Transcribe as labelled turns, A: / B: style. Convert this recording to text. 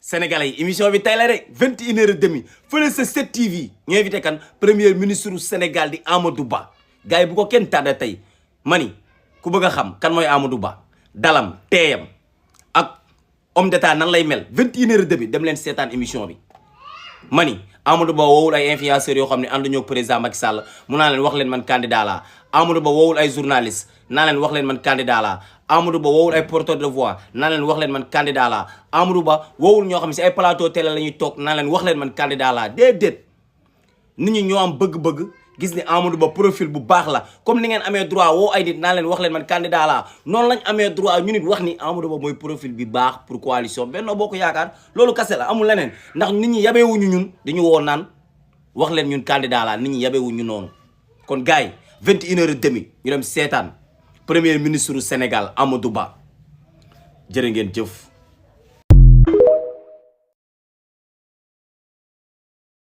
A: sénégalais yi émission bi tey la rek 21h30 fële sa 7TV ñu invité kan premier ministre du Sénégal di Amadou Ba gars yi bu ko kenn tàdda tey mani ku bëgg a xam kan mooy Amadou Ba dalam teeyam ak homme d'état nan lay mel 21h30 dem leen seetaan émission bi mani Amadou Ba woowul ay influenceurs yoo xam ne ànd ñoo président Macky Sall mu naa leen wax leen man candidat la Amadou Ba woowul ay journaliste naa leen wax leen man candidat la Amadou Ba woowul ay porteur de voix naa leen wax leen man candidat la Amadou Ba woowul ñoo xam ne si ay plateau télé la ñuy toog naa leen wax leen man candidat la déedéet nit ñi ñoo am bëgg-bëgg gis ni Amadou Ba profil bu baax la comme ni ngeen amee droit woo ay nit naa leen wax leen man candidat la noonu lañ amee droit ñu nit wax ni Amadou Ba mooy profil bi baax pour coalition Benno Bokk Yaakaar loolu kase la amul leneen ndax nit ñi yabeewuñu ñun dañu woo naan wax leen ñun candidat la nit ñi yabeewuñu noonu kon gars yi 21h30 ñu dem seetaan premier ministre du Sénégal Amadou Ba jërë ngeen jëf